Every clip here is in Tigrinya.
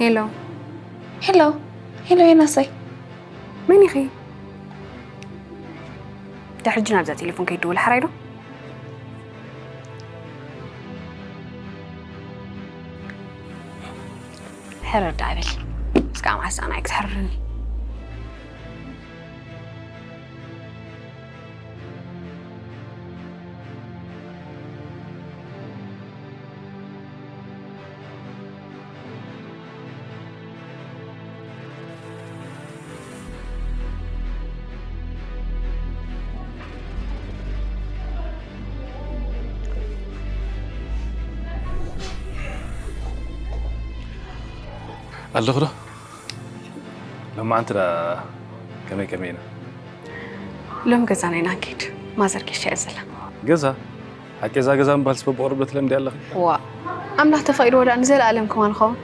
ሄሎ። ሄሎ። ሄሎ፣ የናሰይ። መን ኢኺ? ድሕሪ ሕጂ ናብዛ ቴሌፎን ከይትድውሊ ሓራይ ዶ? ሕርር ደኣ በል። እስካብ መዓስ ኣነ ኣይክትሕርርኒ? ኣለኹ ዶ? ሎማዓንቲ ደኣ ከመይ ከመይ ኢና? ሎም ገዛና ኢና ንከይድ። ማዘር ጌሻ እያ ዘላ። ገዛ? ሓቂ እዛ ገዛ ምባልስ በብቑሩብ ዶ ትለምዲ ኣለኺ? ዋ፣ ኣምላኽ ተፈቒድዎ ደኣ ንዘለኣለም ከማን ንኸውን።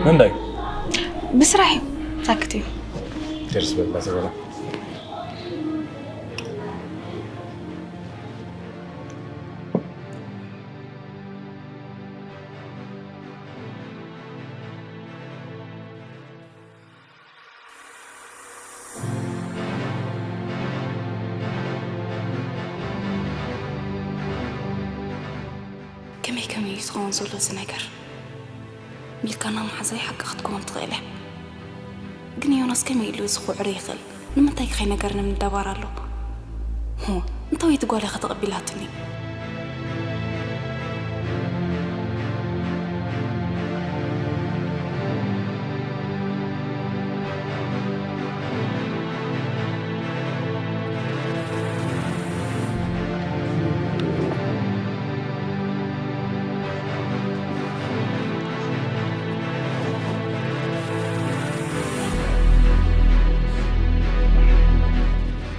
መንዳይ? ብስራሕ እዩ። ሳክት እዩ። ደርስ በላ ዘበላ። ከመይ ከመይ እዩ ዝኸውን ዘሎ እዚ ነገር? ሚልካና መሓዛይ ሓቂ ክትከውን ትኽእል እያ። ግን ዮናስ ከመይ ኢሉ እዚ ክውዕሮ ይኽእል? ንምንታይ ከይነገርኒ ምደባር ኣሎ? ሆ፣ እንታወይቲ ጓል እያ ከተቐቢላትኒ?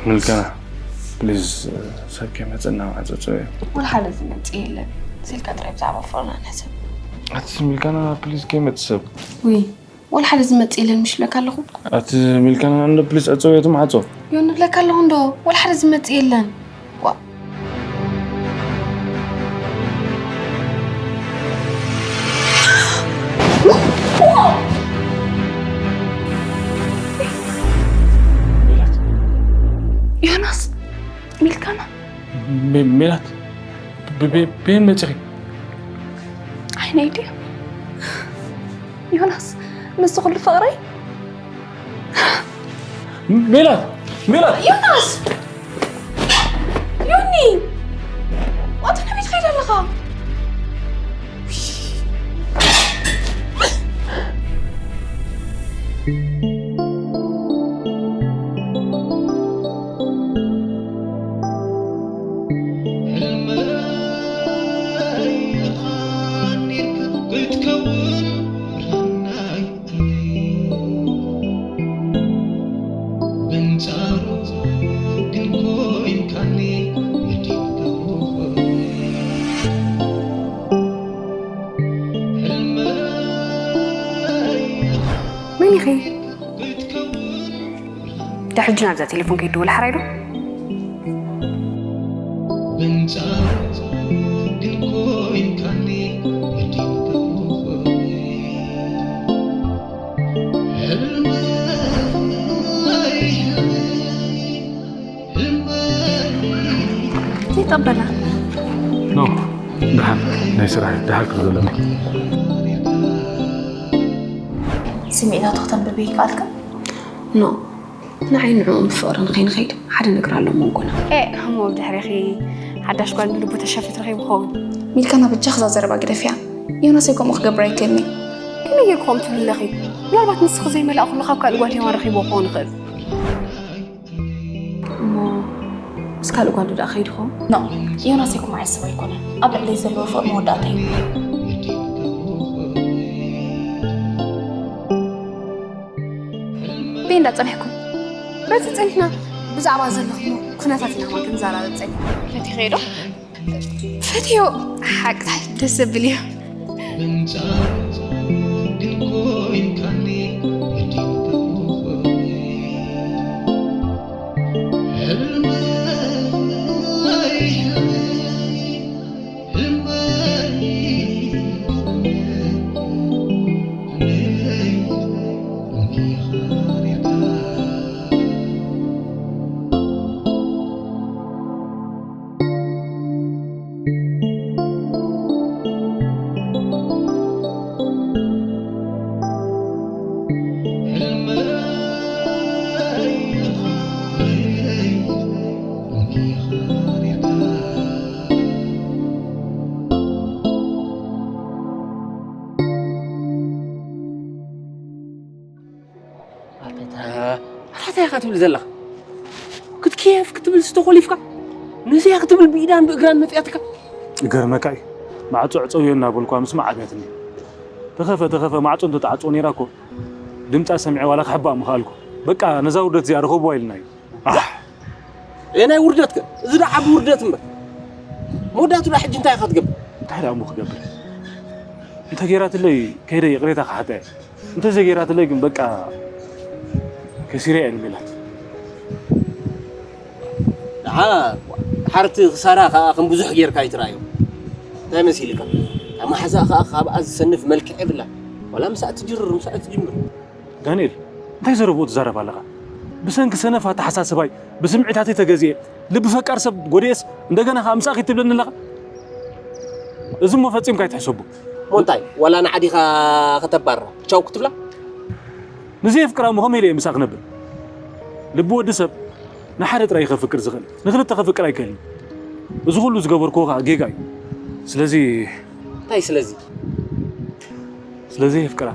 ምልከና፣ ፕሊዝ፣ ሰብ ከይመፀና ማዕፆ ፅበዮ። ወላ ሓደ ዝመፅእ የለን። ስልካ ጥራይ ብዛዕባ ፍቕርና ንሕሰብ። ኣቲ ምልከና፣ ፕሊዝ ከይመፅእ ሰብ። ውይ፣ ወላ ሓደ ዝመጽእ የለን ምሽ ብለካ ኣለኹ። ኣቲ ሚልካና፣ እንዶ ፕሊስ፣ ዕጸው እቲ ማዕጾ። ዮኒ፣ ብለካ ኣለኹ እንዶ፣ ወላ ሓደ ዝመጽእ የለን። ዋ። ዮናስ፣ ሚልካና። ሜ-፣ ሜላት፣ ብ-፣ ብ-፣ በየን መጺኺ? ዓይነይ ድዩ? ዮናስ፣ ምስዚ ኩሉ ፍቕረይ? ሜላት! ሜላት! ዮናስ! ዮኒ! ዋታ ናበይ ትኸይድ ኣለኻ? መን ኢኺ? ድሕሪ ሕጂ ናብዛ ቴሌፎን ከይትድውል ሓራይ ዶ? ዘይቀበላ። ኖ፣ ደሓን ናይ ስራሕ ደሓን ክብሎ ኣለኒ። ስምዒታቱ ክተንብብ ይከኣልካ? ኖ፣ ንዓይ ንዕኡ ብፍቕሪ ንኸይንኸይድ ሓደ ነገር ኣሎ መንጎና። ኤ፣ እሞ ብድሕሬኺ ሓዳሽ ጓል ንልቡ ተሸፊት ረኺቡ ኸውን። ሚልካና፣ በጃኺ እዛ ዘረባ ግደፍያ። ዮናስ ከምኡ ክገብር ኣይክእልን እዩ። ከመይ ጌርኩ ከምኡ ትብሊ ኣለኺ? ምናልባት ንስኺ ዘይመላእክሉ ካብ ካልእ ጓል ሄዋን ረኺብዎ ክኸውን ይኽእል። እሞ ምስ ካልእ ጓል ዶ ደኣ ከይዱ ኸውን? ኖ፣ ዮናስ ኣይኮን ዓስብ ኣይኮነን። ኣብ ልዕለይ ዘለዎ ፍቕሪ መወዳእታ እዩ። በይ እንዳጸኒሕኩም። በቲ ጸኒሕና ብዛዕባ ዘለኹም ኩነታት ኢና እሞ ክንዘራረብ ጸኒሕና። ፈቲኸዮ ዶ? ፈትዮ። ሓቅታይ ደስ ዘብል እዩ። ኣታ እንታይ ኢኻ ትብል ዘለኻ? ክትከየፍ ክትብል ዝተኾሊፍካ፣ ነዚኣ ክትብል ብኢዳን ብእግራን መጺኣትካ። ይገርመካ እዩ። ማዕጾ ዕጸውዮ እናበልኳ ምስማዕ ኣብያትኒ። ተኸፈ፣ ተኸፈ፣ ማዕጾ እንተተዓጽዎ ነይራ እኮ ድምጻ ሰሚዐ ዋላ ክሕባእ ምኽኣልኩ። በቃ ነዛ ውርደት እዚኣ ርኸብዋ ኢልና እዩ። ኣሕ! ኤ ናይ ውርደትከ? እዚ ደኣ ዓቢ ውርደት እምበር። መወዳእቱ ደኣ ሕጂ እንታይ ኢኻ ትገብር? እንታይ ደኣ እሞ ክገብር? እንተ ገይራትለይ ከይደ ይቕሬታ ክሓታ እየ። እንተ ዘይገይራትለይ ግን በቃ ከሲረ እየ ንሜላት። ደሓ፣ ድሓር እቲ ክሳራ ከኣ ከም ብዙሕ ጌርካ ኣይትርኣዮ። እንታይ መሲልካ? እታ መሓዛ ከኣ ካብኣ ዝሰንፍ መልክዕ የብላን። ዋላ ምሳኣ ትጅርር፣ ምሳኣ ትጅምር። ዳንኤል፣ እንታይ ዘረብኡ ትዛረብ ኣለኻ? ብሰንኪ ሰነፍ ኣተሓሳስባይ፣ ብስምዒታተይ ተገዚኤ፣ ልቢ ፈቃር ሰብ ጎዲኤስ፣ እንደገና ከኣ ምሳኣ ኪድ ትብለኒ ኣለኻ? እዚ እሞ ፈጺምካ ኣይትሕሰቦ። እሞ እንታይ? ዋላ ንዓ ዲኻ ከተባርራ? ቻው ክትብላ? ንዘየፍቅራ እሞ ከመይ ኢለ እየ ምሳኣ ክነብር? ልቢ ወዲ ሰብ ንሓደ ጥራይ እዩ ከፍቅር ዝኽእል። ንኽልተ ከፍቅር ኣይክእልን። እዚ ኩሉ ዝገበርክዎ ከኣ ጌጋ እዩ። ስለዚ እንታይ ስለዚ? ስለዘየፍቅራ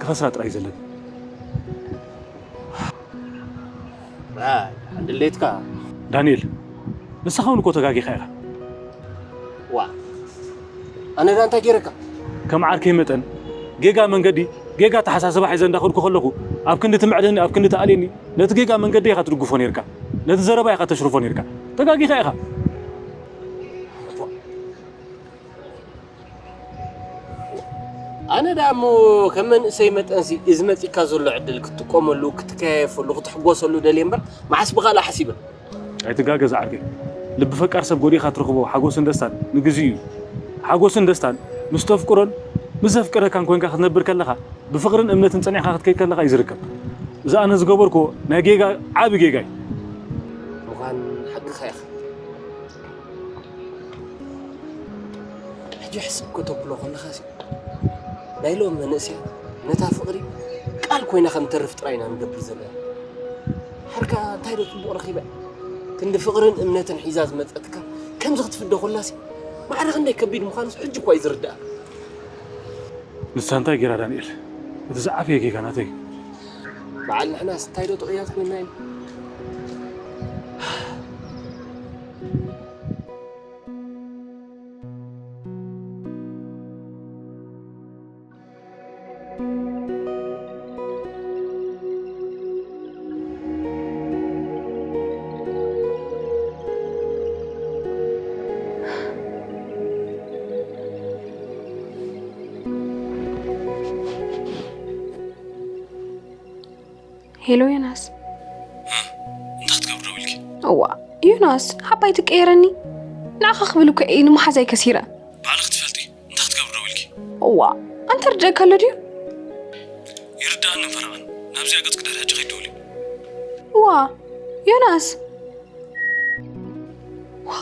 ክኸስራ ጥራይ እዩ ዘለኒ። አ፣ ድሌትካ። ዳንኤል፣ ንስኻ እውን እኮ ተጋጊኻ ኢኻ። ዋ፣ ኣነ ዳ እንታይ ገይረካ? ከም ዓርከይ መጠን ጌጋ መንገዲ፣ ጌጋ ኣተሓሳስባ ሒዘ እንዳኸድኩ ከለኹ፣ ኣብ ክንዲ ትምዕደኒ፣ ኣብ ክንዲ ትኣልየኒ፣ ነቲ ጌጋ መንገዲ ኢኻ ትድግፎ ነይርካ። ነቲ ዘረባ ኢኻ ተሽርፎ ነይርካ። ተጋጊኻ ኢኻ። ኣነ ደኣ እሞ ከም መንእሰይ መጠንሲ እዚ መጺእካ ዘሎ ዕድል ክትጥቀመሉ፣ ክትከያየፈሉ፣ ክትሕጎሰሉ ደልየ እምበር መዓስ ብኻልእ ሓሲበ። ኣይትጋገ ዝዓርከይ። ልቢ ፈቃር ሰብ ጎዲእካ ትረኽቦ ሓጎስን ደስታን ንግዚኡ እዩ። ሓጎስን ደስታን ምስ ተፍቅሮን ምስ ዘፍቅረካን ኮንካ ክትነብር ከለኻ ብፍቕርን እምነትን ጸኒዕካ ክትከይድ ከለኻ እዩ ዝርከብ። እዚ ኣነ ዝገበርክዎ ናይ ጌጋ ዓቢ ጌጋ እዩ። ምዃን ሓቅኻ ኢኻ። ሕጂ ሕስብ ከተብሎ ከለኻሲ፣ ናይ ሎም መንእሰያት ነታ ፍቕሪ ቃል ኮይና ከም ተርፍ ጥራይ ኢና ንገብር ዘለና። ሓርካ እንታይ ዶ ጽቡቕ ረኺበ? ክንዲ ፍቕርን እምነትን ሒዛ ዝመጸትካ ከምዚ ክትፍደ ኮላሲ፣ ማዕረ ክንደይ ከቢድ ምዃኑስ ሕጂ እኳ እዩ ዝርዳእ። ንሳ እንታይ ገይራ ዳንኤል? እቲ ዝዓበየ ጌጋ ናተይ። በዓል ንሕናስ እንታይ ዶ ጥዑያት ኮይና ኢና? ሄሎ ዮናስ። እ፣ እንታይ ክትገብሪ ደዊልኪ? እዋ፣ ዮናስ፣ ሓባይ ትቀየረኒ። ንዓኻ ክብል እኮ እየ ንመሓዛይ ከሲረ። ባዕልኺ ትፈልጢ፣ እንታይ ክትገብሪ ደዊልኪ? እዋ፣ ኣንተ ርደእካ ኣሎ ድዩ? ይርዳእኒ ፈረቓን፣ ናብዚኣ ገጽ ክድሕር ሕጂ ከይትደውሊ። እዋ፣ ዮናስ። ዋ።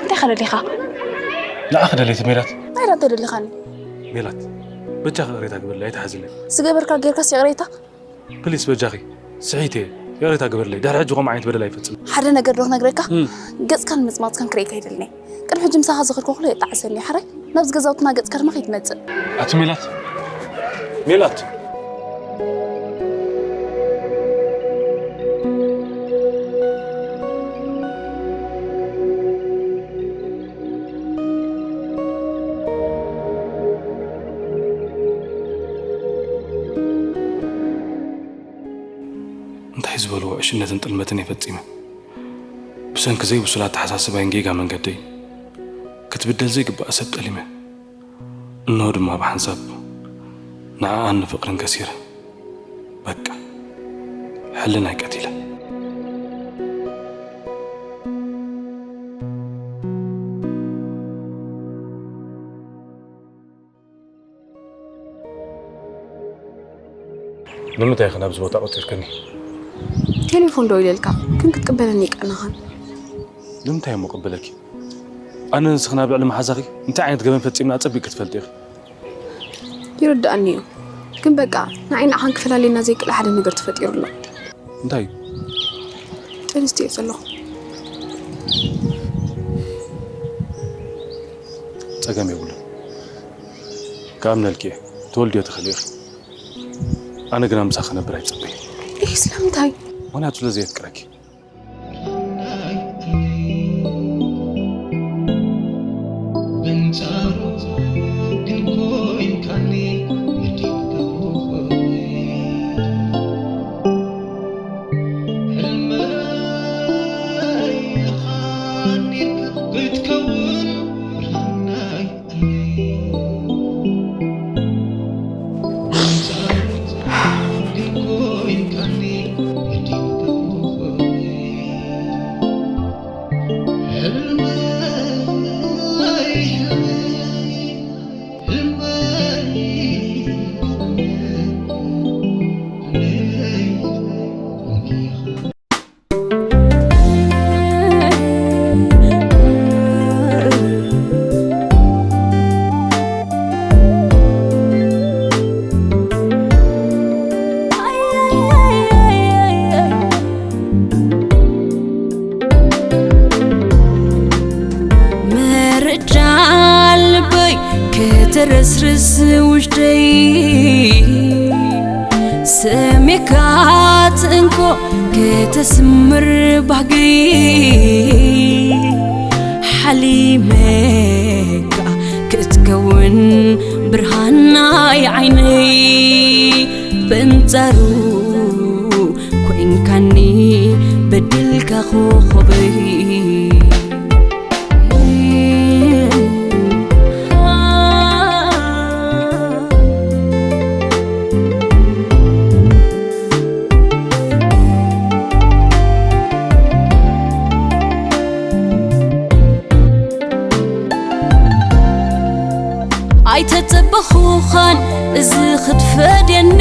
እንታይ ከ ደሊኻ? ንዓኺ ደለይቲ ሜላት። እንታይ ደኣ እንታይ ደሊኻኒ? ሜላት፣ በጃኺ ይቕሬታ ግበርለይ፣ ኣይትሓዝለይ። ዝገበርካ ጌርካስ ይቕሬታ? ፕሊስ በጃኺ፣ ስሒተ እየ፣ ይቕሬታ ግበርለይ። ድሕሪ ሕጂ ከምኡ ዓይነት በደል ኣይፈጽምን። ሓደ ነገር ዶ ክነግረካ? እም። ገጽካን ምጽማጽካን ክርእየካ ኣይደልን እየ። ቅድሚ ሕጂ ምሳኻ ዝኸድኩ ኩሉ የጣዕሰኒ፣ ሓራይ ናብዚ ገዛውትና ገጽካ ድማ ከይትመጽእ። ኣቲ ሜላት፣ ሜላት። እንታይ ዝበልዎ ዕሽነትን ጥልመትን እየ ፈጺመ። ብሰንኪ ዘይብሱል ኣተሓሳስባይን ጌጋ መንገደይ፣ ክትብደል ዘይግባእ ሰብ ጠሊመ። እንሆ ድማ ብሓንሳብ ንዓኣን ንፍቕርን ከሲረ። በቃ፣ ሕልናይ ቀቲለ። ንምንታይ ኢኺ ናብዚ ቦታ ቆጺርክኒ? ቴሌፎን ደዊለልካ፣ ግን ክትቅበለኒ ይቀናኻን። ንምንታይ እሞ ቅበለኪ? ኣነ ንስኽን ኣብ ልዕሊ መሓዛኺ እንታይ ዓይነት ገበን ፈጺምና ኣጸቢቕኪ ትፈልጢ ኢኺ። ይርድኣኒ እዩ፣ ግን በቃ ንዓይ ንዓኻን ክፈላልየና ዘይክእል ሓደ ነገር ተፈጢሩ ኣሎ። እንታይ እዩ? ጥንስቲ እየ ዘለኹ። ጸገም የብሉን። ክኣምነልኪ እየ። ትወልድዮ ትኽእሊ ኢኺ። ኣነ ግና ምሳኺ ክነብር ኣይጽበይን። ኢህ፣ ስለምንታይ? ምኽንያቱ ስለ ዘየፍቅረኪ። መረጃ ልበይ ከተረስርስ ውሽጠይ፣ ስሜካ ትእንኮ ከተስምር ባህገይ፣ ሓሊመካ ክትከውን ብርሃን ናይ ዓይነይ፣ በንጻሩ ኮይንካኒ በድልካ ኮኾበይ። ኣይተጸበኹኻን እዚ ክትፈድየኒ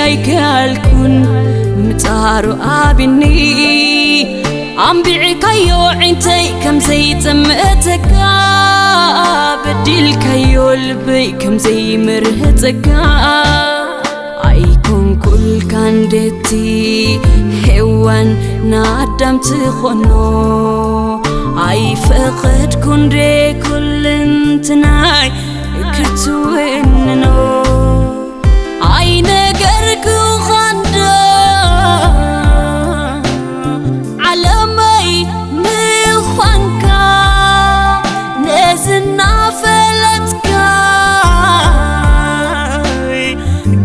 ኣይከኣልኩን ምጻሩ ኣቢኒ ኣንቢዕካዮ ዒንተይ ከም ዘይጸምእተካ በዲልካዮ ልበይ ከም ዘይመርህጸካ ኣይኮንኩልካን ደቲ ሄዋን ንኣዳም ትኾኖ ኣይፈቐድኩን ደ ኩልንትናይ ክትውንኖ ኣይነገርኩኻን ዶ ዓለመይ ምዃንካ ነዚ እናፈለጥካ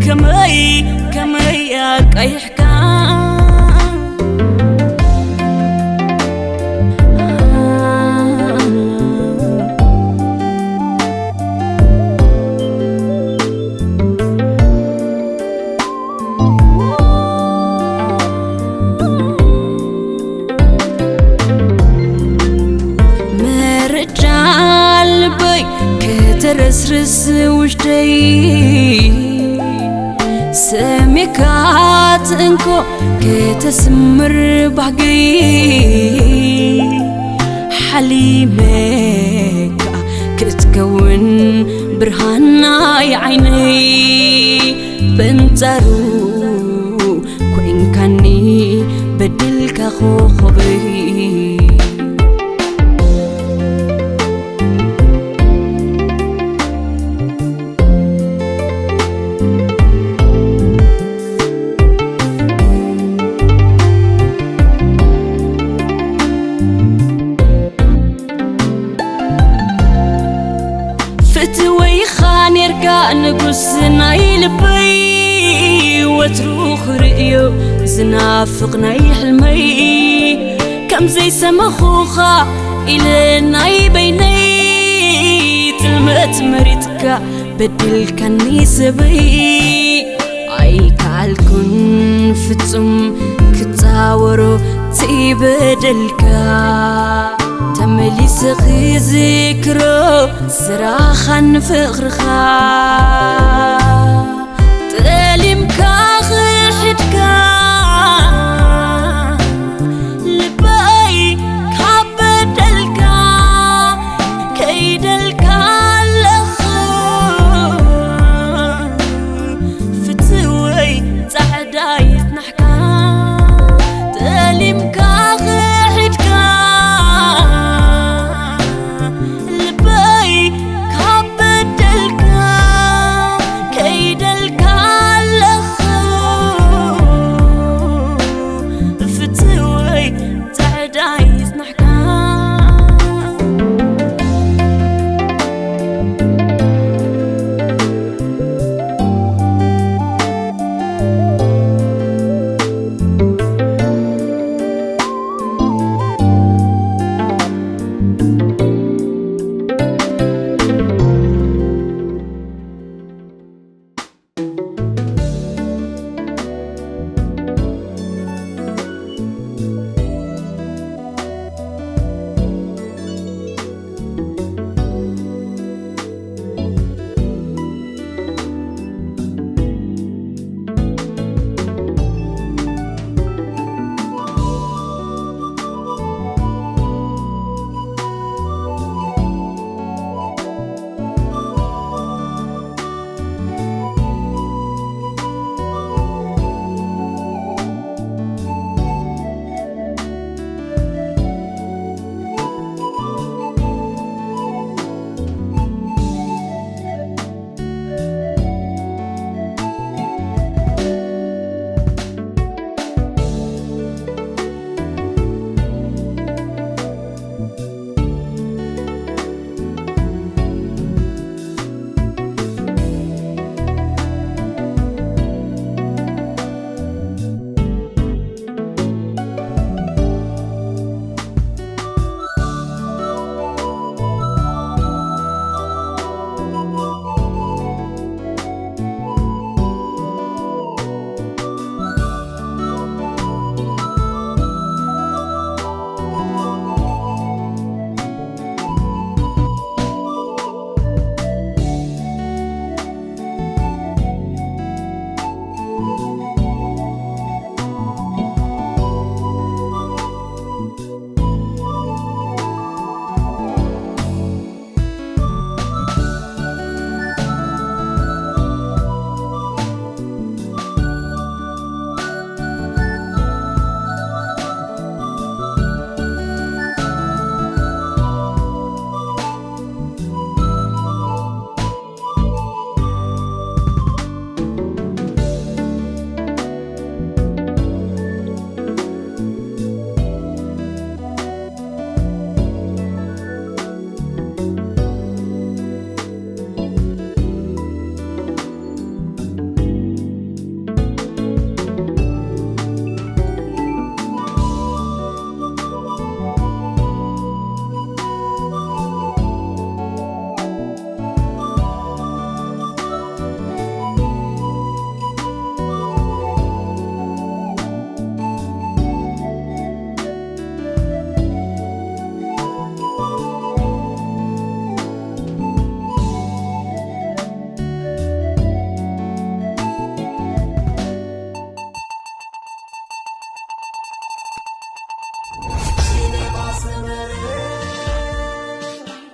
ከመይ ከመይ ኣቃይሕካ መረጃ ልበይ ከተረስርስ ውሽጠይ ስሜካ ትእንኮ ከተስምር ባህገይ ሓሊመካ ክትከውን ብርሃን ናይ ዓይነይ በንጻሩ ኮይንካኒ በድልካ ኮኸበይ። ፍትወይኻ ኔርካ ንጉስ ናይ ልበይ፣ ወትሩ ክርእዮ ዝናፍቕ ናይ ሕልመይ። ከም ዘይሰማኹኻ ኢለ ናይ በይነይ ጥልመት መሪጽካ በድልካኒ ሰበይ። ኣይከኣልኩን ፍጹም ክጻወሮ እቲ በደልካ፣ ተመሊሰ ክዝክሮ ስራኻን ፍቕርኻ። ጠሊ